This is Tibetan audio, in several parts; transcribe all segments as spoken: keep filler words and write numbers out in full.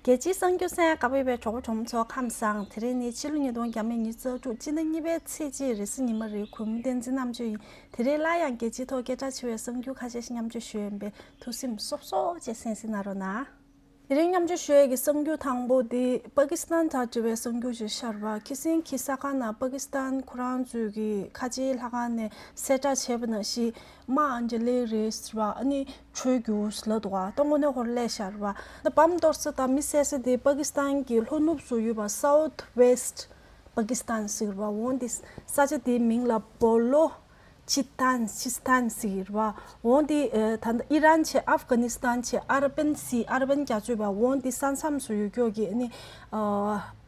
རྒྱལ་སྤྱིའི་གསར་འགྱུར་གསན་ག་པར་ཡོད་པའི་གྲོགས་པོ་གྲོགས་མོ་ཚོ་ཁམས་བཟང་། དེ་རིང་ནི་ཕྱི་ལོ་ཉིས་སྟོང་ཉི་ཤུ་རྩ་དྲུག་སྤྱི་ཟླ་གཉིས་པའི་ཚེས་གཅིག་རེས་གཟའ་ཉི་མ་རེད། གུས་མོ་བསྟན་འཛིན་རྣམ་དཔྱོད་ཡིན། དེ་རིང་སླར་ཡང་རྒྱལ་སྤྱིའི་ཐོག་སྐད་གྲགས་ཆེ་བའི་གསར་འགྱུར་ཁ་ཤས་ཤིག་མཉམ་སྤྱོད་ཞུ་ཡིན་པས་ཐུགས་སེམས་སོབ་སོབ་བྱས་གསན་གཟིགས་གནང་རོགས་གནང་། དེ་རིང་མཉམ་སྤྱོད་ཞུ་ཡས་ཀྱི་གསར་འགྱུར་དང་པོ་དེ་པ་ཀི་སི་ཐན་དང་འབྲེལ་བའི་གསར་འགྱུར་ཞིག་ཤར་བ། ཁི་སིང་གི་ས་ཁང་ནང་པ་ཀི་སི་ཐན་ཁོ་རང་ཚོའི་གི་ཁ་ཆེའི་ལྷ་ཁང་ནས་གསལ་བསྒྲགས་བྱས་པ་ནང་བཞིན་དམག་ཨ་འདྲ་སླེབས་རེད་ཟེར་བ། ཨ་ནི་བྲོས་རྒྱུགས་ལབ་འདུག་ག་ད་དངོས་གནས་ཁོ་རང་སླེབས་ཤག་རེད་བ། ད་བམ་གཏོར་ས་དང་མི་བསད་ས་དེ་པ་ཀི་སི་ཐན་གྱི་ལྷོ་ནུབ་སུ་ཡོད་པ་South West Pakistan ཟེར་བ། འོ་འདི་ས་ཆ་དེའི་མིང་ལ་བོ་ལོ་ཆི་སི་ཐན། ཆི་སི་ཐན་ཟེར་བ། འོ་འདི་ཨ་ད་ལྟ་ཨི་རན་བྱས་ཨབ་གྷ་ནི་སི་ཐན་བྱས་ཨ་ར་བན་སི་ཨ་ར་བན་རྒྱ་མཚོ་བ། འོ་འདི་ས་མཚམས་སུ་ཡོད་ཀྱོག་གི་ཨ་ནི་ཨ་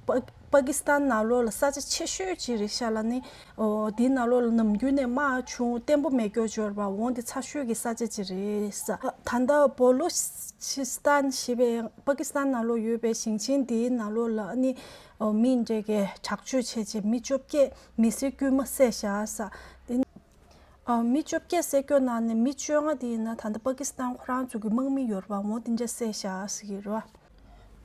པ་པ་ཀི་སི་ཐན་ནང་ལོགས་ལ་ས་ཆ་ཆེ་ཤོས་ཅིག་རེད་ཤག་ལ་ནི། འོ་དེའི་ནང་ལོགས་ལ་ནམ་རྒྱུན་ནས་དམག་ཆུང་བརྟན་པོ་མེད་ཀྱོག་ཅིག་ཡོད་རེད་བ། འོ་འདི་ཚ་ཤོས་ཀྱི་ས་ཆ་ཅིག་རེད་ས། ད་ལྟ་བོ་ལོ་ཆི་སི་ཐན་ཞེས་པའི་པ་ཀི་སི་ཐན་ནང་ལོགས་ཡོད་པའི་ཞིང་ཆེན་དེའི་ནང་ལོགས་ལ་ཨ་ནི་ཨོ་མི་འདྲ་གི་དྲག་སྤྱོད་བྱས་རྗེས་མི་བཅོ་བརྒྱད་མི་སེར་དཀྱུས་མ་བསད་བཞག་ས། དེ་ནི་ཨ་མི་བཅོ་བརྒྱད་བསད་ཀྱོག་ནང་ནས་མི་བཅོ་ལྔ་དེ་ཡིན་ན་ད་ལྟ་པ་ཀི་སི་ཐན་ཁོ་རང་ཚོ་གི་དམག་མི་ཡོད་རེད་བ། འོ་དེ་འདྲ་བསད་བཞག་ཟེར་གྱི་རེད་བ།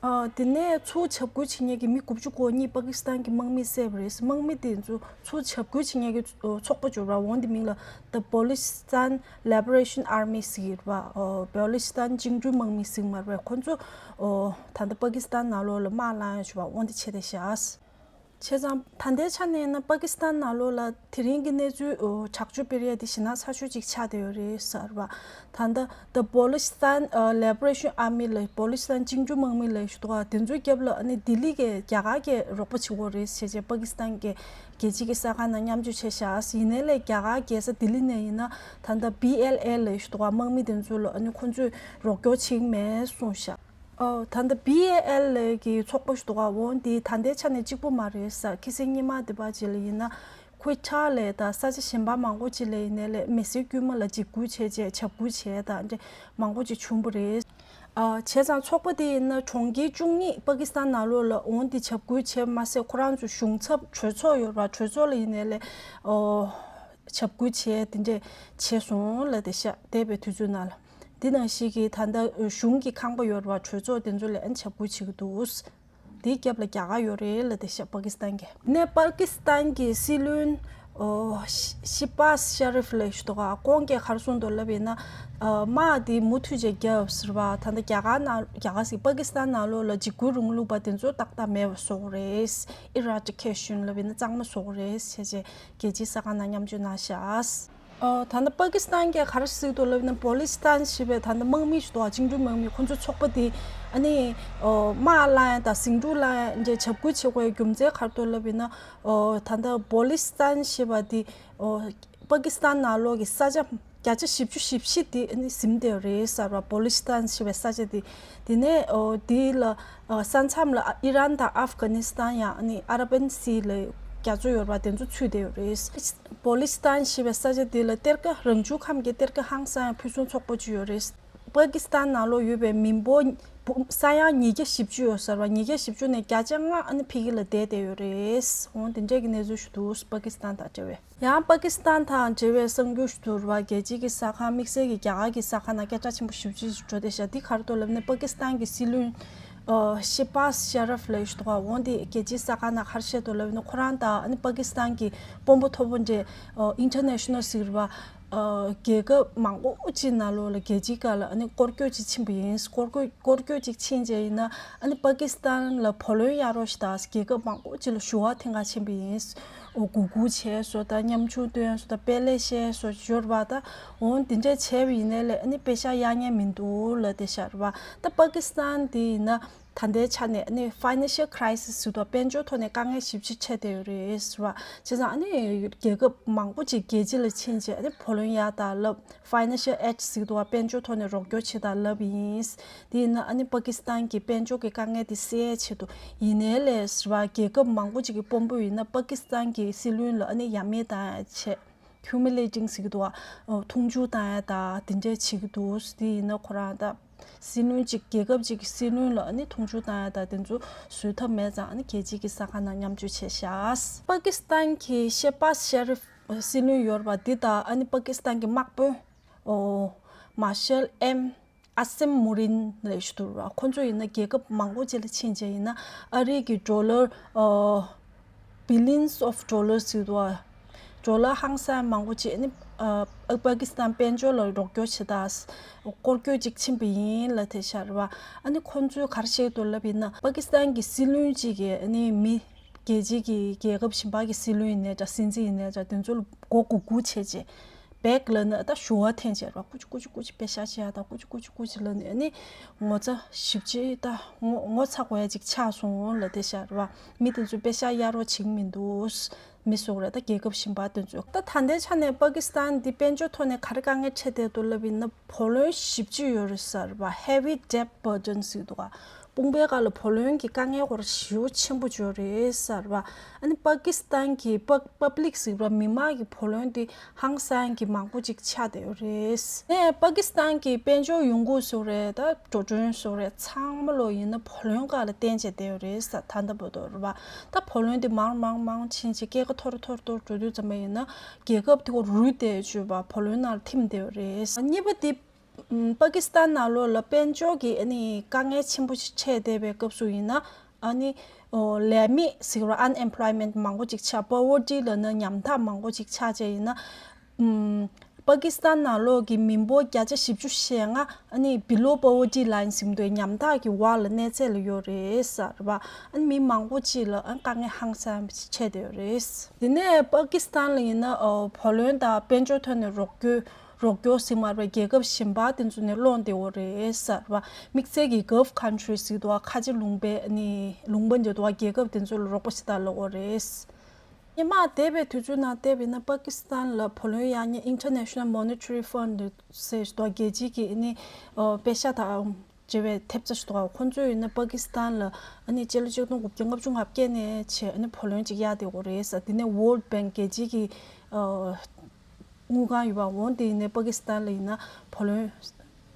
ཨ་དེ་ནས་ཚུར་འཇབ་རྒོལ་བྱེད་མཁན་གྱི་མི་དགུ་བཅུ་གོ་གཉིས་པ་ཀི་སི་ཐན་གྱི་དམག་མིས་བསད་པ་རེད། དམག་མི་དེ་ཚོ་ཚུར་འཇབ་རྒོལ་བྱེད་མཁན་གྱི་ཚོགས་པ་ཅིག་ཡོད་རེད་བ། འོ་དེ་མིང་ལ་The Baloch Liberation Army ཟེར་གྱི་རེད་བ། ཨོ་བྷ་ལུ་ཆི་སི་ཐན་བཅིངས་འགྲོལ་དམག་མི་ཟེར་གྱི་མ་རེད་བ། ཁོ་ཚོ་ཨོ་ད་ལྟ་པ་ཀི་སི་ཐན་ནང་ལོགས་ལ་དམག་ལངས་ཡོད་ཅིག་བ། འོ་འདི་བྱས་ཏེ་བཞག་བྱས་ཙང་ད་ལྟའི་ཆ་ནས་ན་པ་ཀི་སི་ཐན་ནང་ལོགས་ལ་དེ་རིང་གི་གནས་ཚུལ་ཨོ་དྲག་སྤྱོད་སྤེལ་ཡས་དེ་ཞེད་སྣང་ཚ་ཤོས་ཅིག་ཆགས་བསྡད་ཡོད་རེད་ཟེར་བ། ད་ལྟ་The Baloch Stan Liberation Army ལ་བྷ་ལུ་ཆི་སི་ཐན་བཅིངས་འགྲོལ་དམག་མི་ལབ་ཡས་ཅིག་འདུག་ག་དེ་ཚོའི་རྒྱབ་ལ་ཨ་ནི་ལྡི་ལི་གིས་རྒྱ་གར་གྱིས་རོགས་པ་བྱེད་ཀྱི་ཡོད་རེད་ཟེར་བྱས་པ་ཀི་སི་ཐན་གྱི་རྒྱལ་སྤྱི་གི་གསར་ཁང་ནང་མཉམ་སྤྱོད་བྱས་བཞག་ཡིན་ནའི་ལས་རྒྱ་གར་རྒྱལ་ས་ལྡི་ལི་ནས་ཡིན་ན་ད་ལྟ་བྷི་ཨེལ་ཨེ་ལབ་ཡས་ཅིག་འདུག་ག་དམག་མི་དེ་ཚོ་ལ་ཨ་ནི་ཁོ་ཚོས་རོགས་སྐྱོར་བྱེད་ཀྱི་མེད་གསུངས་བཞག་ཨོ་ད་ལྟ་བྷི་ཨེ་ཨེལ་ལབ་ཡས་ཀྱི་ཚོགས་པ་ཞིག་འདུག་ག་འོ་འདི་ད་ལྟའི་ཆ་ནས་གཅིག་པུ་མ་རེད་ཟེར། ཁི་སིང་སྔོན་མ་དེ་བ་ཅིག་ལ་ཡིན་ན་ཁུའེ་ཊ་ལ་དང་ས་ཆ་གཞན་པ་མང་པོ་ཅིག་ལ་ཡིན་ནའི་ལས་མི་སེར་དཀྱུས་མ་ལ་འཇིགས་སྐུལ་བྱས་བྱས་འཇབ་རྒོལ་བྱས་དང་འདྲ་མང་པོ་ཅིག་བྱུང་བ་རེད། ཨ་བྱས་ཙང་ཚོགས་པ་དེ་ཡིན་ན་གྲོང་ཁྱེར་བཅུ་གཉིས་པ་ཀི་སི་ཐན་ནང་ལོགས་ལ་འོ་འདི་འཇབ་རྒོལ་བྱས་མ་ཟད་ཁོ་རང་ཚོ་གཞུང་ཚབ་གྲོས་ཚོགས་ཡོད་ར། གྲོས་ཚོགས་ལ་ཡིན་ནའི་ལས་ཨོ་འཇབ་རྒོལ་བྱས་དེ་འདྲས་བྱས་སོང་ལབ་བསྡད་ཤག་འདས་པའི་དུས་ཚོད་ནང་ལ། འདི་ནང་བཞིན་གྱི་ད་ལྟ་གཞུང་གི་ཁང་པ་ཡོད་རེད་བ། གྲོས་ཚོགས་དེ་ཚོ་ལ་ཨན་འཇབ་རྒོལ་བྱེད་ཀྱི་འདུག་དེའི་རྒྱབ་ལ་རྒྱ་གར་ཡོད་རེད་ལབ་བསྡད་ཤག་པ་ཀི་སི་ཐན་གྱི། ནས་པ་ཀི་སི་ཐན་གྱི་སྲིད་བློན་ཨོ་ཤི་ཤི་བྷ་ཤ་རིཕ་ལབ་ཡས་ཅིག་འདུག་ག་ཁོང་གིས་ག་རེ་གསུངས་འདུག་ལབ་ཡིན་ན། ཨ་དམག་དེ་མུ་མཐུད་བྱས་རྒྱབ་ཟེར་བ། ད་ལྟ་རྒྱ་གར་ནང་རྒྱ་གར་ཟེར་པ་ཀི་སི་ཐན་ནང་ལོགས་ལ་འཇིགས་སྐུལ་རིང་ལུགས་པ་དེ་ཚོ་ཏག་ཏག་མེད་པ་བཟོ་དགོས་རེད། ཨི་ར་ཌི་ཀེ་ཤན་ལབ་ཡིན་ན་གཙང་མ་བཟོ་དགོས་རེད་ཟེར་བྱས་རྒྱལ་སྤྱིའི་གསར་ཁང་ནང་མཉམ་སྤྱོད་གནང་ཤག་ཨོ་ད་ལྟ་པ་ཀི་སི་ཐན་གྱིས་ག་རེ་ཟེར་འདུག་ལབ་ན། བྷ་ལུ་ཆི་སི་ཐན་ཞེས་པའི་ད་ལྟ་དམག་མི་ཞིག་འདུག་ག་བཅིངས་འགྲོལ་དམག་མི་ཁོ་ཚོའི་ཚོགས་པ་དེ་ཨ་ནི་ཨོ་དམག་ལངས་ཡ་དང་ཟིང་འཁྲུག་ལངས་ཡ་འདྲའི་འཇབ་རྒོལ་བྱེད་དགོས་ཡ་རྒྱུ་མཚན་ག་རེ་འདུག་ལབ་ཡིན་ན། ཨོ་ད་ལྟ་བྷ་ལུ་ཆི་སི་ཐན་ཞེས་པ་དེ་ཨོ་པ་ཀི་སི་ཐན་ནང་ལོགས་ཀྱི་ས་ཆ་བརྒྱ་ཆ་བཞི་བཅུ་ཞེ་བཞི་དེ་ཨ་ནི་ཟིན་བསྡད་ཡོད་རེད་ཟེར་བ། བྷ་ལུ་ཆི་སི་ཐན་ཞེས་པའི་ས་ཆ་དེ། དེ་ནས་ཨོ་དེ་ལ་ཨ་ས་མཚམས་ལ་ཨི་རན་དང་ཨབ་གྷ་ནི་སི་ཐན་ཡང་ཨ་ནི་ཨ་ར་བན་སི་ལ་རྒྱ་མཚོ་ཡོད་རེད་བ། དེ་ཚོ་ཚུད་བསྡད་ཡོད་རེད། བྷ་ལུ་ཆི་སི་ཐན་ཞེས་པའི་ས་ཆ་དེ་ལ་གཏེར་ཁ་རང་བྱུང་ཁམས་ཀྱི་གཏེར་ཁ་ཧང་སང་ཕུན་སུམ་ཚོགས་པོ་ཅིག་ཡོད་རེད། པ་ཀི་སི་ཐན་ནང་ལོགས་ཡོད་པའི་མི་འབོར་ས་ཡ་ཉིས་བརྒྱ་བཞི་བཅུ་ཡོད་ཟེར་བ། ཉིས་བརྒྱ་བཞི་བཅུ་ནས་བརྒྱ་ཆ་ལྔ་ཨ་ནི་ཕ་གི་ལ་བསྡད་བསྡད་ཡོད་རེད། འོ་དེ་འདྲས་ཀྱི་གནས་ཚུལ་ཞིག་འདུག་པ་ཀི་སི་ཐན་དང་འབྲེལ་བའི། ཡང་པ་ཀི་སི་ཐན་དང་འབྲེལ་བའི་གསར་འགྱུར་ཞིག་འདུག་རེད་བ། རྒྱལ་སྤྱིའི་གི་གསར་ཁང་དམིགས་བསལ་གྱི་རྒྱ་གར་གྱི་གསར་ཁང་ནང་སྐད་གྲགས་ཆེན་པོ་ཞེ་པོ་ཅིག་འགྲོ་བསྡད་ཤག་འདི་ག་རེ་འདུག་ལབ་ན། པ་ཀི་སི་ཐན་གྱི་སྲིད་བློན་ཨ་ཤེ་བྷ་ཟ་ཤ་རིཕ་ལབ་ཡས་ཅིག་འདུག་ག་འོ་འདི་རྒྱལ་སྤྱིའི་གསར་ཁང་ནང་ག་རེ་བཤད་འདུག་ལབ་ན། ཁོ་རང་དང་ཨ་ནི་པ་ཀི་སི་ཐན་གྱི་དཔོན་པོ་མཐོ་པོ་འདྲས་ཨ་ཨིན་ཊར་ནེ་ཤ་ནལ་ཟེར་བ་ཨ་རྒྱལ་ཁབ་མང་པོ་ཅིག་ནང་ལོགས་ལ་རྒྱལ་སྤྱིའི་སྒང་ལ་ཨ་ནི་སྐོར་སྐྱོད་ཅིག་ཕྱིན་པ་ཡིན། སྐོར་སྐྱོད་སྐོར་སྐྱོད་ཅིག་ཕྱིན་རྗེས་ཡིན་ན་ཨ་ནི་པ་ཀི་སི་ཐན་ལ་བུ་ལོན་གཡར་རོགས་ཞེས་དང་རྒྱལ་ཁབ་མང་པོ་ཅིག་ལ་ཞུ་བ་འཐེན་ག་ཕྱིན་པ་ཡིན། འོ་གུ་གུ་བྱས་སོ་དང་ཉམ་ཆུང་སྟོན་སོ་དང་དཔལ་ལེ་ཤེས་སོ་འབྱོར་བ་དང་འོ་འདི་འདྲས་བྱས་པ་ཡིན་ནའི་ལས་ཨ་ནི་པེ་ཤག་གཡར་མཁན་མི་འདུག་ལབ་བསྡད་ཤག་རེད་བ། ད་པ་ཀི་སི་ཐན་འདི་ཡིན་ན་ད་ལྟའི་ཆ་ནས་ཨ་ནི་ཕའི་ནན་ཤལ་ཁི་རའི་སིས་ཟེར་དུས་དཔལ་འབྱོར་ཐོག་ནས་དཀའ་ངལ་ཞེ་པོ་ཅིག་འཕྲད་བསྡད་ཡོད་རེད་ཟེར་བ། བྱས་ཙང་ཨ་ནི་རྒྱལ་ཁབ་མང་པོ་ཅིག་རྒྱལ་སྤྱི་ལ་ཕྱིན་རྗེས་ཨ་ནི་བུ་ལོན་གཡར་དང་ལབ། ཕའི་ནན་ཤལ་ཨེ་ཌི་ཟེར་དུས་དཔལ་འབྱོར་ཐོག་ནས་རོགས་སྐྱོར་བྱེད་དང་ལབ་ཡིན། དེ་ཡིན་ན་ཨ་ནི་པ་ཀི་སི་ཐན་གྱི་དཔལ་འབྱོར་གྱི་དཀའ་ངལ་དེ་སེལ་ཡས་ཆེད་དུ་ཡིན་ནའི་ལས་ཟེར་བ། རྒྱལ་ཁབ་མང་པོ་ཅིག་གི་དཔོན་པོ་ཡིན་ན་པ་ཀི་སི་ཐན་གྱི་སྲིད་བློན་ལ་ཨ་ནི་ཡ་མེད་བཏང་ཡ་བྱས། ཧིའུ་མི་ལེ་ཊིང་ཟེར་གྱི་འདུག་བ། མཐོང་ཆུང་བཏང་ཡ་དང་དེ་འདྲས་བྱེད་ཀྱི་འདུག་དེ་ཡིན་ན་ཁོ་རང་ད་སྲིད་བློན་གཅིག་རྒྱལ་ཁབ་གཅིག་གི་སྲིད་བློན་ལ་ཨ་ནི་མཐོང་ཆུང་བཏང་ཡ་དང་དེ་ཚོ་བཟོད་ཐབས་མེད་ཙང་ཨ་ནི་རྒྱལ་སྤྱིའི་གི་གསར་ཁང་ནང་མཉམ་སྤྱོད་བྱས་ཤག་པ་ཀི་སི་ཐན་གྱི་ཤེ་བྷ་ཟ་ཤ་རིཕ་སྲིད་བློན་ཡོད་རེད་བ། འདི་དང་ཨ་ནི་པ་ཀི་སི་ཐན་གྱི་དམག་དཔོན་ཨོ་མར་ཤལ་ཨེམ་ ཨ་སེམ་མུ་རིན་ལབ་ཞིག་འདུག་ར། ཁོ་ཚོ་ཡིན་ན་རྒྱལ་ཁབ་མང་པོ་ཅིག་ལ་ཕྱིན་བྱས་ཡིན་ན་ཨ་རི་གི་ཌོ་ལར་ཨ་billions of dollars ཟེར་འདུག་བ། ཌོ་ལར་ཧང་སང་མང་པོ་ཅིག་ནི་ཨ་པ་ཀི་སི་ཐན་དཔལ་འབྱོར་ལ་རོགས་སྐྱོར་བྱེད་ད་སྐོར་སྐྱོད་ཅིག་ཕྱིན་པ་ཡིན་ལབ་དེ་ཤར་བ། ཨ་ནི་ཁོ་ཚོས་ག་རེ་བཤད་འདུག་ལབ་ཡིན་ན་པ་ཀི་སི་ཐན་གྱི་སྲིད་བློན་ཅིག་གིས་ཨ་ནི་མི་རྒྱལ་སྤྱི་གི་རྒྱལ་ཁབ་གཞན་པ་གི་སྲིད་བློན་ཡིན་ནའི་འདྲ་སྲིད་འཛིན་ཡིན་ནའི་འདྲ་དེ་ཚོ་ལ་མགོ་སྒུར་སྒུར་བྱས་རྗེས། བེག་ལབ་ན་ད་ཞུ་བ་འཐེན་བྱས་ར། ཀུ་ཅི་ཀུ་ཅི་ཀུ་ཅི་པེ་ཤ་བྱས་ཡ་ད་ཀུ་ཅི་ཀུ་ཅི་ཀུ་ཅི་ལབ་ནས་ཨ་ནི་ངོ་ཚ་ཞིབ་ཅིག་ད་ངོ་ངོ་ཚ་དགོས་ཡ་ཅིག་ཆགས་སོང་ལབ་དེ་ཤར་བ། མི་དེ་ཚོས་པེ་ཤ་གཡར་རོགས་བྱེད་ཀྱི་མི་འདུག་མི་སོགས་རེད། ད་རྒྱལ་ཁབ་གཞན་པ་དེ་ཚོས་ད་ད་ལྟའི་ཆ་ནས་པ་ཀི་སི་ཐན་འདི་དཔལ་འབྱོར་ཐོག་ནས་ག་རེ་དཀའ་ངལ་འཕྲད་བསྡད་འདུག་ལབ་ཡིན་ན་བུ་ལོན་ཞེ་པོ་ཅིག་ཡོད་རེད་ཟེར་བ། Heavy debt burden ཟེར་འདུག་ག་དཔུང་པའི་སྒང་ལ་བུ་ལོན་གྱི་དཀའ་ངལ་སྐོར་ཞེ་པོ་ཆེན་པོ་ཅིག་ཡོད་རེད་ཟེར་བ། ཨ་ནི་པ་ཀི་སི་ཐན་གྱི་པབ་པབ་ལིག་ཟེར་བ་མི་མང་གི་བུ་ལོན་དེ་ཧང་སང་གི་མང་པོ་ཅིག་ཆགས་བསྡད་ཡོད་རེད། ནས་པ་ཀི་སི་ཐན་གྱི་དཔལ་འབྱོར་ཡོང་སྒོ་སོགས་རེད། ད་འགྲོ་གྲོན་སོགས་རེད། ཚང་མ་ལོ་ཡིན་ན་བུ་ལོན་སྒང་ལ་བརྟེན་བྱས་བསྡད་ཡོད་རེད་ཟེར། ད་ལྟ་བར་དུ་རེད་བ། ད་བུ་ལོན་དེ་མང་མང་མང་ཕྱིན་བྱས་སྐྱེད་ཀ་མཐོ་རུ་མཐོ་རུ་མཐོ་རུ་འགྲོ་དུས་ཙམ་པ་ཡིན་ན་རྒྱལ་ཁབ་དེ་ཁོ་རུལ་བསྡད་ཡོད་པ་བུ་ལོན་ནང་ལ་ཐིམ་བསྡད་ཡོད་རེད། གཉིས་པ་དེ་ཨམ་པ་ཀི་སི་ཐན་ནང་ལོགས་ལ་དཔལ་འབྱོར་གྱི་ཨ་ནི་དཀའ་ངལ་ཆེན་པོ་ཞིག་འཕྲད་བསྡད་པའི་སྐབས་སུ་ཡིན་ན་ཨ་ནི་ཨོ་ལས་མེད་ཟེར་བ། Unemployment མང་པོ་ཅིག་ཆགས། Poverty ལབ་ན་ཉམ་ཐག་མང་པོ་ཅིག་ཆགས་བྱས་ཡིན་ན་ཨམ་པ་ཀི་སི་ཐན་ནང་ལོགས་ཀྱི་མི་འབོར་བརྒྱ་ཆ་བཞི་བཅུ་ཞེ་ལྔ་ཨ་ནི་below poverty line ཟེར་འདུག་ཉམ་ཐག་གི་འོག་ལ་གནས་ཚད་ལ་ཡོད་རེད་ཟེར་བ། ཨ་ནི་མི་མང་པོ་ཅིག་ལ་ཨ་དཀའ་ངལ་ཧང་སང་འཕྲད་བསྡད་ཡོད་རེད། དེ་ནས་པ་ཀི་སི་ཐན་ལ་ཡིན་ན་ཨོ་བུ་ལོན་དང་དཔལ་འབྱོར་ཐོག་ནས་རོགས་སྐྱོར་རོགས་སྐྱོར་ཟེར་མ་རེད་པས། རྒྱལ་ཁབ་གཞན་པ་དེ་ཚོ་ནས་སློང་བསྡད་ཡོད་རེད་ཟེར་བ། དམིགས་བསལ་གྱི་Gulf countries ཟེར་འདུག་བ། ཁ་ཆེ་ལུང་པའི་ནི་ལུང་པ་འདི་འདུག་བ། རྒྱལ་ཁབ་དེ་ཚོ་ལ་རོགས་པ་བྱེད་དང་ལབ་ཡོད་རེད། སྔོན་མ་འདས་པའི་དུས་ཚོད་ནང་བལྟས་པ་ཡིན་ན་པ་ཀི་སི་ཐན་ལ་བུ་ལོན་གཡར་མཁན་International Monetary Fund ཟེར་འདུག་རྒྱལ་སྤྱི་གི་ནི་ཨོ་པེ་ཤ་དང་བྱེད་པའི་ཐེབས་རྩ་ཞིག་འདུག་ཁོང་ཚོས་ཡིན་ན་པ་ཀི་སི་ཐན་ལ་ཨ་ནི་སྤྱི་ལོ་ཆིག་སྟོང་དགུ་བརྒྱ་ལྔ་བཅུ་ང་བརྒྱད་ནས་བྱས་ཨ་ནི་བུ་ལོན་ཅིག་གཡར་བསྡད་ཡོད་རེད་ཟེར། དེ་ནས་World Bank རྒྱལ་སྤྱི་གི་ཨ་དངུལ་ཁང་ཡོད་པ། འོང་དེ་ཡིན་ནའི་པ་ཀི་སི་ཐན་ལ་ཡིན་ན་བུ་ལོན་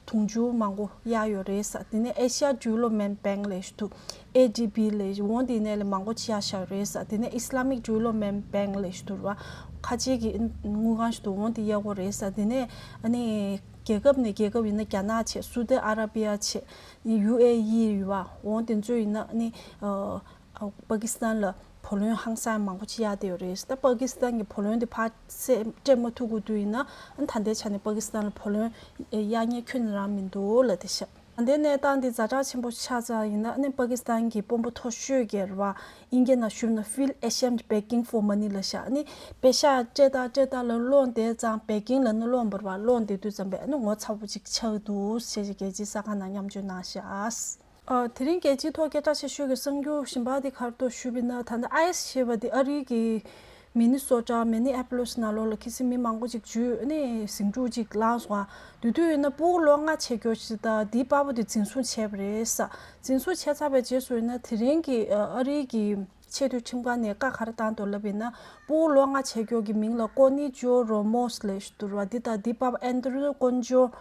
དུང་ཕྱུར་མང་པོ་གཡར་ཡོད་རེད་ཟེར། དེ་ནས་Asia Development Bank ལབ་ཞིག་འདུག A D B ལབ་ཞིག་འོང་དེ་ཡིན་ནའི་ལས་མང་པོ་ཅིག་གཡར་བཞག་ཡོད་རེད་ཟེར། དེ་ནས་Islamic Development Bank ལབ་ཞིག་འདུག་ར། ཁ་ཆེ་གི་དངུལ་ཁང་ཞིག་འདུག་འོང་དེ་གཡར་དགོས་རེད་ཟེར། དེ་ནས་ཨ་ནི་རྒྱལ་ཁབ་ནས་རྒྱལ་ཁབ་ཡིན་ན་རྒྱ་ནག་བྱས། སུ་ཏི་ཨ་ར་པི་ཡ་བྱས། ཡུ་ཨེ་ཨི་ཡོད་པ། འོང་དེ་ཚོ་ཡིན་ན་ཨ་ནི་ཨ་པ་ཀི་སི་ཐན་ལ་བུ་ལོན་ཧང་སང་མང་པོ་ཅིག་གཡར་བསྡད་ཡོད་རེད། ད་པ་ཀི་སི་ཐན་གྱི་བུ་ལོན་དེ་ཕར་སྤྲད་མ་ཐུབ་དགོས་དུས་ཡིན་ན་ཨ་ནི་ད་ལྟའི་ཆ་ནས་པ་ཀི་སི་ཐན་ལ་བུ་ལོན་གཡར་མཁན་ཁྱོན་ནས་རང་མི་འདུག་ལབ་དེ་བཤད། ད་ལྟའི་གནས་སྟངས་འདི་ཛ་དྲག་ཆེན་པོ་ཆགས་ཙང་ཡིན་ན་ཨ་ནི་པ་ཀི་སི་ཐན་གྱི་དཔོན་པོ་མཐོ་ཤོས་ཀྱི་རེད་བ། དབྱིན་སྐད་ནང་ཞུས་ན Feel ashamed begging for money ལབ་ཤག་ཨ་ནི་པེ་ཤག་སྤྲད་དང་སྤྲད་དང་ལབ་སློང་བསྡད་ཙང་། begging ལབ་ན་སློང་བ་རེད་བ། སློང་བསྡད་དུས་ཙམ་པས་ཨ་ནི་ངོ་ཚ་པོ་ཅིག་ཆགས་འདུག་ཞེས་རྒྱལ་སྤྱིའི་གསར་ཁང་ནང་མཉམ་སྤྱོད་གནང་ཤག་ཨ་དེ་རིང་རྒྱལ་སྤྱིའི་ཐོག་སྐད་གྲགས་ཆེ་ཤོས་ཀྱི་གསར་འགྱུར་གཞན་པ་འདི་ག་རེ་འདུག་ཞུས་པ་ཡིན་ན། ད་ལྟ་ཨའི་སི་ཞེས་པ་འདི་ཨ་རིའི་གི་མི་ནི་སོ་ཊ། མི་ནི་ཨེ་པོ་ལིས་ནང་ལོགས་ལ་ཁ་སང་མི་མང་པོ་ཅིག་འཇུས་ནས་ཟིང་འཁྲུག་ཅིག་ལངས་སོང་ཨ། དེ་དུས་ཡིན་ན་ཕྲུ་གུ་ལོ་ལྔ་བྱས་ཀྱོག་ཅིག་དང་དེའི་པ་ཕ་དེ་འཛིན་བཟུང་བྱས་པ་རེད་ས། འཛིན་བཟུང་བྱས་ཚར་བའི་རྗེས་སུ་ཡིན་ན་དེ་རིང་གི་ཨ་རིའི་གི་ཆེས་མཐོའི་ཁྲིམས་ཁང་ནས་བཀའ་ག་རེ་བཏང་འདུག་ལབ་ཡིན་ན། ཕྲུ་གུ་ལོ་ལྔ་བྱས་ཀྱོག་གི་མིང་ལ་ཀོ་ནི་ཇོ་རོ་མོས་ལབ་ཞིག་འདུག་ར། འདི་དང་འདིའི་པ་ཕ་ཨན་ཏྲི་ཀོན་ཇོ་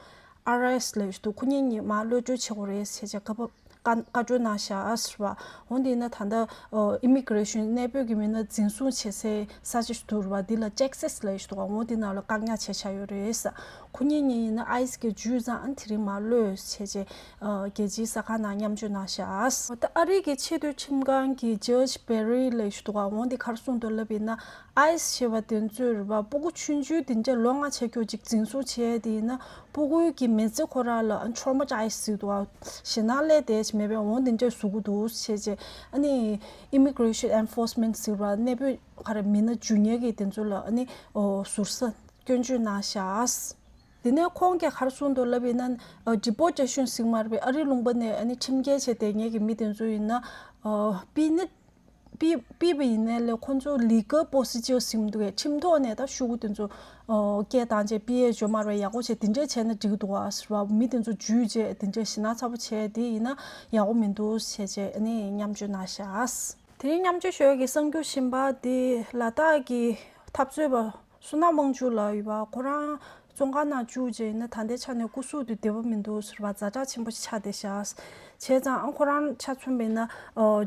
ཨ་རེས་ལབ་ཞིག་འདུག་ཁོ་གཉིས་གཉིས་མར་གློད་གྲོལ་བྱེད་དགོས་རེད་ཟེར་བྱས་བཀའ་ཕབ། བཀའ་བཀའ་འཁྲོལ་གནང་བཞག་ཟེར་བ། འོ་འདི་ཡིན་ན་ད་ལྟ་ཨོ་ཨི་མི་གྷི་རེ་ཤན་གནས་སྤོས་ཀྱི་མི་སྣ་འཛིན་བཟུང་བྱེད་སའི་ས་ཆ་ཞིག་འདུག་ར་བ། འདི་ལ་ཅེག་སེས་ལབ་ཞིག་འདུག་འོ་འདི་ནང་ལ་བཀག་ཉར་བྱས་བཞག་ཡོད་རེད་ཟེར། ཁོ་གཉིས་གཉིས་ཡིན་ན་ཨའི་སི་གིས་འཇུས་ཙང་ཨ་ནི་དེ་རིང་མར་གློད་བྱས་རྗེས་ཨ་རྒྱལ་སྤྱིའི་གསར་ཁང་ནང་མཉམ་སྤྱོད་གནང་བཞག་ད་ཨ་རི་གི་ཆེས་མཐོའི་ཁྲིམས་ཁང་གི་ཇཇ་བེ་རི་ལབ་ཞིག་འདུག་འོ་འདི་ག་རེ་གསུངས་འདུག་ལབ་ཡིན་ན། ཨའི་སི་ཞེས་པ་དེ་ཚོས་རེད་བ། ཕྲུ་གུ་ཆུང་ཆུང་དེ་འདྲ་ལོ་ལྔ་བྱས་ཀྱོག་ཅིག་འཛིན་བཟུང་བྱས་དེ་ཡིན་ན་ཕྲུ་གུའི་གི་མི་ཚེ་ཁོ་རང་ལ་ཊོ་མ་ཊའིས་ཟེར་འདུག་བ། ཞེད་སྣང་སླེབས་བསྡད་ཅིག་མེད་པའི་འོང་དེ་འདྲ་བཟོ་གི་འདུག་བྱས་རྗེས་ཨ་ནི་ཨི་མི་གྷི་རེ་ཤན་ཨེན་ཕོར་སི་མེན་ཊི་ཟེར་བ། གནས་སྤོས་ག་རེ་མི་སྣ་འཇུ་མཁན་གྱི་དེ་ཚོ་ལ་ཨ་ནི་ཨོ་ཟུར་ཟ་སྐྱོན་བརྗོད་གནང་བཞག་དེ་ནས་ཁོང་གིས་ག་རེ་གསུངས་འདུག་ལབ་ཡིན་ན། ཨ་ཌི་པོ་ཊེ་ཤན་ཟེར་མ་རེད་པས། ཨ་རི་ལུང་པ་ནས་ཨ་ནི་ཁྲིམས་འགལ་བྱས་བསྡད་མཁན་གྱི་མི་དེ་ཚོ་ཡིན་ན་ཨ་ཕུད་ནི། ཕུད་ཕུད་པ་ཡིན་ནའི་ལས་ཁོང་ཚོ་ལི་གལ་པོ་སི་ཇར་ཟེར་གྱི་འདུག་གས། ཁྲིམས་ཐོག་ནས་ད་ཤོག་གུ་དེ་ཚོ་ཨོ་སྐད་བཏང་བྱས་ཕུད་ཡས་འཇོག་མ་རེད་པས། ཡག་པོ་བྱས་དེ་འདྲས་བྱས་ན་འགྲིག་གི་འདུག་ག་ཟེར་བ། མི་དེ་ཚོ་འཇུས་བྱས་དེ་འདྲས་ཞེད་སྣང་ཚ་པོ་བྱས་དེ་ཡིན་ན་ཡག་པོ་མི་འདུག་བྱས་བྱས་ཨ་ནི་མཉམ་སྤྱོད་གནང་བཞག་དེ་རིང་མཉམ་སྤྱོད་ཞུ་ཡག་གི་གསར་འགྱུར་གཞན་པ་དེ་ལ་དྭགས་ཀྱི་འཐབ་རྩོད་པ་བསོད་ནམས་དབང་ཕྱུག་ལགས་ཡོད་པ། ཁོ་རང་བཙོན་ཁང་ནང་བཅུག་རྗེས་ཡིན་ན་ད་ལྟའི་ཆ་ནས་སྐུ་གཟུགས་དེ་བདེ་པོ་མི་འདུག་ཟེར་བ། ཛ་དྲག་ཆེན་པོ་ཞིག་ཆགས་བསྡད་ཤག་བྱས་ཙང་ཨ་ཁོ་རང་ཆ་མཚོན་པ་ཡིན་ན་ཨ་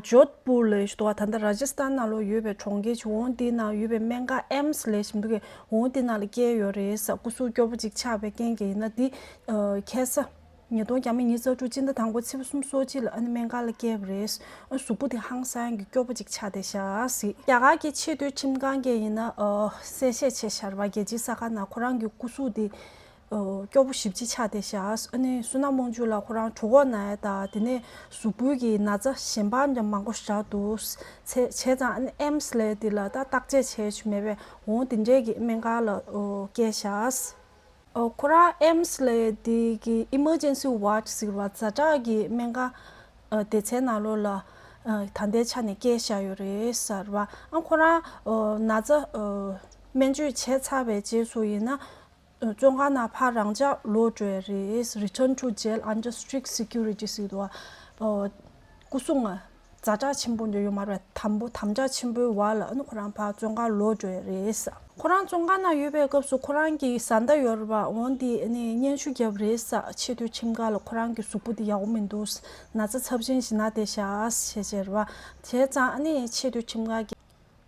ཇོད་པུར་ལབ་ཞིག་འདུག་བ། ད་ལྟ་ར་ཇི་སི་ཐན་ནང་ལོགས་ཡོད་པའི་གྲོང་ཁྱེར་ཅིག་འོང་དེའི་ནང་ཡོད་པའི་སྨན་ཁང་ཨེམ་སི་ལབ་ཞིག་འདུག་གས། འོང་དེ་ནང་ལ་བསྐྱལ་ཡོད་རེད་ཟེར། སྐུ་གཟུགས་སྐྱོ་པོ་ཅིག་ཆགས་པའི་རྐྱེན་གྱིས་ཡིན་ན་དེ་ཨ་ཁ་སང་ ཉིས་སྟོང་བརྒྱ་མེད་ཉི་ཤུ་རྩ་དྲུག་སྤྱི་ཟླ་དང་པོ་ཚེས་པ་སུམ་ཅུ་སོ་གཅིག་ལ་ཨ་ནི་སྨན་ཁང་ལ་བསྐྱལ་བ་རེད། ཨ་གཟུགས་པོ་དེ་ཧང་སང་གི་སྐྱོ་པོ་ཅིག་ཆགས་བསྡད་ཤག་ཟེར། རྒྱ་གར་གྱི་ཆེས་མཐོའི་ཁྲིམས་ཁང་གིས་ཡིན་ན་ཨ་གསལ་བཤད་བྱས་བཞག་རེད་པ། རྒྱལ་སྤྱིའི་ས་ཁང་ནང་ཁོ་རང་གི་སྐུ་གཟུགས་དེ་ཨ་སྐྱོ་པོ་ཞེ་པོ་ཅིག་ཆགས་བསྡད་ཤག། ཨ་ནི་བསོད་ནམས་དབང་ཕྱུག་ལགས་ཁོ་རང་གྲོད་ཁོག་ན་ཡ་དང་དེ་ནས་གཟུགས་པོའི་གི་ན་ཚ་གཞན་པ་འདྲ་མང་པོ་ཞིག་རག་འདུག། བྱས་བྱས་ཙང་ཨ་ནི་ཨེམ་སི་ལབ་ཡ་དེ་ལ་ད་བརྟག་དཔྱད་བྱས་ཞུ་མེད་པས། འོང་དེ་འདྲའི་གི་སྨན་ཁང་ལ་ཨ་བསྐྱལ་ཤག། ཨོ། ཁོ་རང་ཨེམ་སི་ལབ་ཡ་དེ་གི་ཨི་མར་ཇེན་སི་ཝར་ཌི་ཟེར་བ་ཛ་དྲག་གི་སྨན་ཁང་ཨ་སྡེ་ཚན་ནང་ལོགས་ལ་ཨ་ད་ལྟའི་ཆ་ནས་བསྐྱལ་བཞག་ཡོད་རེད་ཟེར་བ། ཨ་ཁོ་རང་ཨོ་ན་ཚ་ཨོ་སྨན་བཅོས་བྱས་ཚར་བའི་རྗེས་སུ་ཡིན་ན་ཨ་བཙོན་ཁང་ནང་ཕར་རང་འཇགས་ལོག་འགྲོ་ཡ་རེད། Return to jail under strict security ཟེར་འདུག་བ། ཨོ། སྐུ་སྲུང་ཛ་དྲག་ཆེན་པོ་འདྲ་ཡོད་མ་རེད། དམ་པོ་དམ་དྲག་ཆེན་པོའི་འོག་ལ་ཨ་ནི་ཁོ་རང་ཕར་བཙོན་ཁང་ལོག་འགྲོ་ཡ་རེད་ཟེར། ཁོ་རང་བཙོན་ཁང་ནང་ཡོད་པའི་སྐབས་སུ་ཁོ་རང་གི་བཟའ་ཟླ་ཡོད་རེད་པ། འོང་དེ་ཨ་ནི་སྙན་ཞུ་བརྒྱབ་རེད་ཟེར། ཆེས་མཐོའི་ཁྲིམས་ཁང་ལ་ཁོ་རང་གི་གཟུགས་པོ་འདི་ཡག་པོ་མི་འདུག། ན་ཚ་ཚབས་ཆེན་ཞིག་ན་བསྡད་ཤག་ཟེར་བྱས་རེད་པ། བྱས་ཙང་ཨ་ནི་ཆེས་མཐོའི་ཁྲིམས་ཁང་གིས་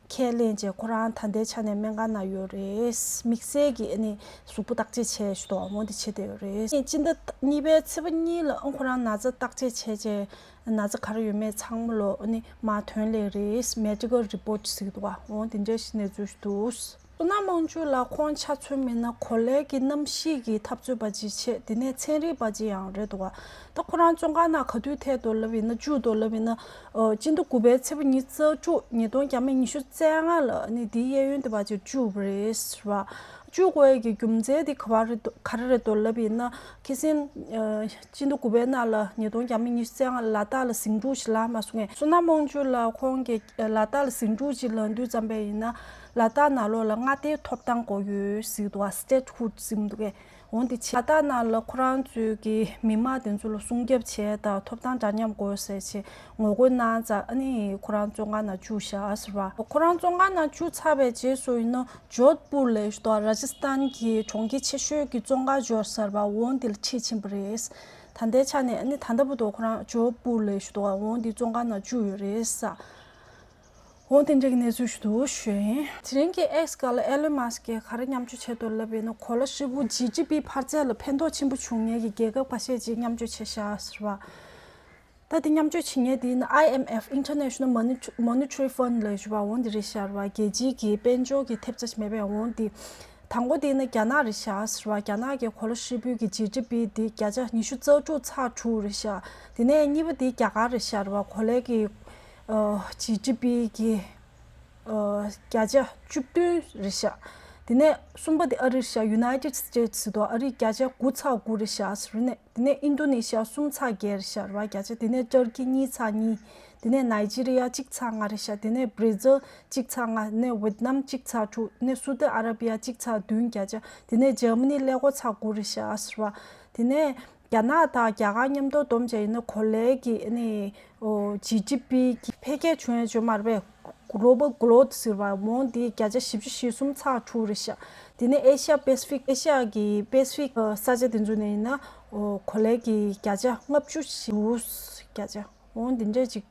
ཁས་ལེན་བྱས་ཁོ་རང་ད་ལྟའི་ཆ་ནས་སྨན་ཁང་ནང་ཡོད་རེད། དམིགས་བསལ་གྱི་ཨ་ནི་གཟུགས་པོ་བརྟག་དཔྱད་བྱས་ཞུ་དོ་འོང་དེ་བྱས་བསྡད་ཡོད་རེད། སྤྱི་ཟླ་གཉིས་པའི་ཚེས་པ་གཉིས་ལ་ཨ་ཁོ་རང་ན་ཚ་བརྟག་དཔྱད་བྱས་རྗེས། ན་ཚ་ག་རེ་ཡོད་མེད་ཚང་མ་ལོ་ཨ་ནི་མར་ཐོན་སླེབས་རེད། Medical report ཟེར་གྱི་འདུག་ག། འོང་དེ་འདྲའི་གནས་ཚུལ་ཞིག་འདུག། བསོད་ནམས་དབང་ཕྱུག་ལགས་ཁོང་ཆ་མཚོན་མིན་ན་གོ་ལའི་གི་གནམ་གཤིས་ཀྱི་འཐབ་རྩོད་པ་ཅིག་བྱས། དེ་ནས་ཚན་རིག་པ་ཅིག་ཡང་རེད་འདུག་ག། ད་ཁོ་རང་བཙོན་ཁང་ནང་ག་དུས་ཐད་དུ་ལབ་ཡིན་ན་བཅུག་འདུག་ལབ་ཡིན་ན། ཨོ། སྤྱི་ཟླ་དགུ་པའི་ཚེས་པ་ཉི་ཤུ་རྩ་དྲུག་ཉིས་སྟོང་བརྒྱ་མེད་ཉི་ཤུ་རྩ་ལྔ་ལ་ཨ་ནི་དེའི་གཡས་གཡོན་དེ་བ་ཅིག་བཅུག་པ་རེད་ཟེར་བ། བཅུག་དགོས་ཀྱི་རྒྱུ་མཚན་དེ་ག་བ་རེད་འདུག་ག་རེ་རེད་འདུག་ལབ་ཡིན་ན། ཁ་སང་ཨ་སྤྱི་ཟླ་དགུ་པའི་ནང་ལ་ཉིས་སྟོང་བརྒྱ་མེད་ཉི་ཤུ་རྩ་ལྔ་ལ་ལ་དྭགས་ལ་ཟིང་འཁྲུག་ཞིག་ལངས་མ་སོང་ངས། བསོད་ནམས་དབང་ཕྱུག་ལགས་ཁོང་གིས་ལ་དྭགས་ལ་ཟིང་འཁྲུག་ཅིག་ལངས་དུས་ཙམ་པ་ཡིན་ན་ལ་དྭགས་ནང་ལོགས་ལ་མངའ་སྡེའི་ཐོབ་ཐང་དགོས་ཡོད་ཟེར་གྱི་འདུག་ག། Statehood ཟེར་གྱི་འདུག་གས། འོང་དེ་བྱས་ལ་དྭགས་ནང་ལ་ཁོ་རང་ཚོའི་གི་མི་མང་དེ་ཚོ་ལ་སྲུང་སྐྱོབ་བྱས་དང་ཐོབ་ཐང་འདྲ་མཉམ་དགོས་ཟེར་བྱས་ངོ་རྒོལ་གནང་ཙང་ཨ་ནི་ཁོ་རང་བཙོན་ཁང་ནང་བཅུག་བཞག་ཟེར་བ། ཁོ་རང་བཙོན་ཁང་ནང་བཅུག་ཚར་བའི་རྗེས་སུ་ཡིན་ན་ཇོད་པུར་ལབ་ཞུ་དོ་ར་ཇི་སྟན་གྱི་གྲོང་ཁྱེར་ཆེ་ཤོས་ཀྱི་བཙོན་ཁང་ཇོར་ཟེར་བ་འོང་དེ་ལ་ཁྲིད་ཕྱིན་པ་རེད། ད་ལྟའི་ཆ་ནས་ཨ་ནི་ད་ལྟ་བར་དུ་ཁོ་རང་ཇོད་པུར་ལབ་ཞུ་དོ་འོང་དེ་བཙོན་ཁང་ནང་བཅུག་ཡོད་རེད་ཟེར། འོ་དེ་འདྲའི་གནས་ཚུལ་ཞིག་འདུག་ཞུ་ཡིན། དེ་རིང་གི་X་སྒང་ལ་ཨེ་ལོན་མཱ་སི་ཀིས་ག་རེ་མཉམ་སྤྱོད་བྱས་འདུག་ལབ་ཡིན་ན་གོ་ལ་ཧྲིལ་པོ་ཇི་ཌི་པི་འཕར་ཚད་ལ་ཕན་ཐོགས་ཆེན་པོ་བྱུང་མཁན་གྱི་རྒྱལ་ཁབ་ཁ་ཤས་ཅིག་མཉམ་སྤྱོད་བྱས་ཤག་ཟེར་བ། ད་དེ་མཉམ་སྤྱོད་བྱེད་མཁན་དེ་ཡིན་ན་I M F International Monetary- Monetary Fund ལབ་ཞུ་བ་འོང་དེ་རེད་ཤག་རེད་བ། རྒྱལ་སྤྱིའི་གི་དཔལ་འབྱོར་གྱི་ཐེབས་རྩ་ཞིག་མེད་པའི་འོང་དེ། དང་པོ་དེ་ནི་རྒྱ་ནག་རེད་ཤག་ཟེར་བ། རྒྱ་ནག་གི་གོ་ལ་ཧྲིལ་པོའི་གི་ཇི་ཌི་པི་དེ་བརྒྱ་ཆ་ཉི་ཤུ་རྩ་དྲུག་ཚེག་དྲུག་རེད་ཤག། དེ་ནས་གཉིས་པ་དེ་རྒྱ་གར་རེད་ཤག་རེད་བ། གོ་ལའི་གི་ཨ་ཇི་ཌི་པི་གི་ཨ་བརྒྱ་ཆ་བཅུ་བདུན་རེད་ཤག། དེ་ནས་གསུམ་པ་དེ་ཨ་རི་རེད་ཤག། United States ཟེར་དུས་ཨ་རི་བརྒྱ་ཆ་དགུ་ཚེག་དགུ་རེད་ཤག་ཟེར་ནས། དེ་ནས་ཨིན་རྡུ་ནེ་ཤི་ཡ་གསུམ་ཚེག་བརྒྱད་རེད་ཤག་རེད་བ། བརྒྱ་ཆ། དེ་ནས་ཏུར་ཀི་གཉིས་ཚེག་གཉིས། དེ་ནས་ནཱི་ཇི་རི་ཡ་གཅིག་ཚེག་ལྔ་རེད་ཤག། དེ་ནས་བྷི་ར་ཛིལ་གཅིག་ཚེག་ལྔ། དེ་ནས་ཝེད་ནམ་གཅིག་ཚེག་དྲུག། དེ་ནས་སུ་དི་ཨ་ར་བི་ཡ་གཅིག་ཚེག་བདུན་བརྒྱ་ཆ། དེ་ནས་འཇར་མ་ནི་ཀླད་ཀོར་ཚེག་དགུ་རེད་ཤག་ཟེར་བ། དེ་ནས་རྒྱ་ནག་དང་རྒྱ་གར་མཉམ་དུ་བསྡོམས་བྱས་ཡིན་ན་གོ་ལའི་གི་ཨ་ནི་ཨོ་ཇི་ཌི་པི་གི་འཕེལ་རྒྱས་བྱུང་ཡ་བྱུང་མ་རེད་པས། Global Growth ཟེར་བ་འོང་དེ་བརྒྱ་ཆ་བཞི་བཅུ་ཞེ་གསུམ་ཚེག་དྲུག་རེད་ཤག། དེ་ནས་ཨེ་ཤ་ཡ་པེ་སི་ཕིག་ཨེ་ཤ་ཡ་གི་པེ་སི་ཕིག་ས་ཆ་དེ་ཚོ་ནས་ཡིན་ན་ཨོ་གོ་ལའི་གི་བརྒྱ་ཆ་ལྔ་བཅུ་ཞེ་དྲུག་བརྒྱ་ཆ། འོང་དེ་འདྲས་ཅིག་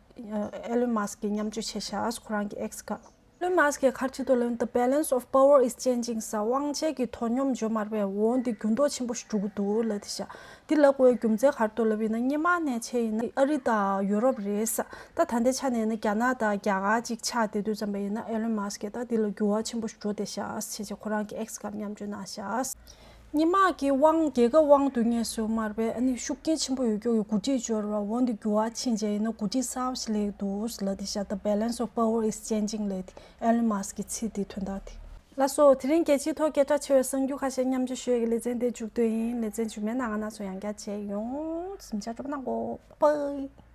ཨེ་ལོན་མཱ་སི་ཀིས་མཉམ་སྤྱོད་བྱས་ཤག་ཁོ་རང་གི་X་སྒང་། ཨེ་ལོན་མཱ་སི་ཀིས་ག་རེ་བྲིས་འདུག་ལབ་ན། The balance of power is changing ཟེར། དབང་ཆའི་གི་དོ་སྙོམས་བྱུང་མ་རེད་པས། འོང་དེ་འགྱུར་ལྡོག་ཆེན་པོ་ཞིག་འགྲོ་གི་འདུག་ལབ་དེ་ཤག། དེ་ལབ་དགོས་རྒྱུ་མཚན་ག་རེ་འདུག་ལབ་ཡིན་ན་སྔོན་མ་ནས་བྱས་ཡིན་ན་ཨ་རི་དང་ཡུ་རོབ་རེད་ཤག། ད་ད་ལྟའི་ཆ་ནས་ཡིན་ན་རྒྱ་ནག་དང་རྒྱ་གར་ཅིག་ཆགས་བསྡད་དུས་ཙམ་པ་ཡིན་ན་ཨེ་ལོན་མཱ་སི་ཀིས་ད་དེ་ལ་འགྱུར་བ་ཆེན་པོ་ཞིག་འགྲོ་བསྡད་ཤག་ཟེར་བྱས་ཁོ་རང་གི་X་སྒང་མཉམ་སྤྱོད་གནང་ཤག། སྔོན་མ་གི་དབང་རྒྱལ་ཁབ་དབང་སྡུད་མཁན་ཚོ་མ་རེད་པས། ཨ་ནི་ཤུགས་རྐྱེན་ཆེན་པོ་ཡོད་ཀྱོག་གི་འགོ་ཁྲིད་འབྱོར་བ་འོང་དེ་འགྱུར་བ་ཕྱིན་བྱས་ཡིན་ན་འགོ་ཁྲིད་གསར་པ་ཞིག་སླེབས་འདུག་ལབ་དེ་ཤག། The balance of power is changing ལབ་དེ་ཨེ་ལོན་མཱ་སི་ཀིས་ཚིག་དེ་དོན་དག་དེ། ལགས་སོ། དེ་རིང་རྒྱལ་སྤྱིའི་ཐོག་སྐད་གྲགས་ཆེ་བའི་གསར་འགྱུར་ཁ་ཤས་མཉམ་སྤྱོད་ཞུ་ཡས་ཀྱི་ལེ་ཚན་དེ་མཇུག་བསྡུས་ཡིན། ལེ་ཚན་རྗེས་མའི་ནང་ང་རྣམ་ཚོ་ཡང་བསྐྱར་མཇལ་ཡོང་། གཟིམ་འཇག་སྤྲོ་པོ་གནང་གོ། པའི།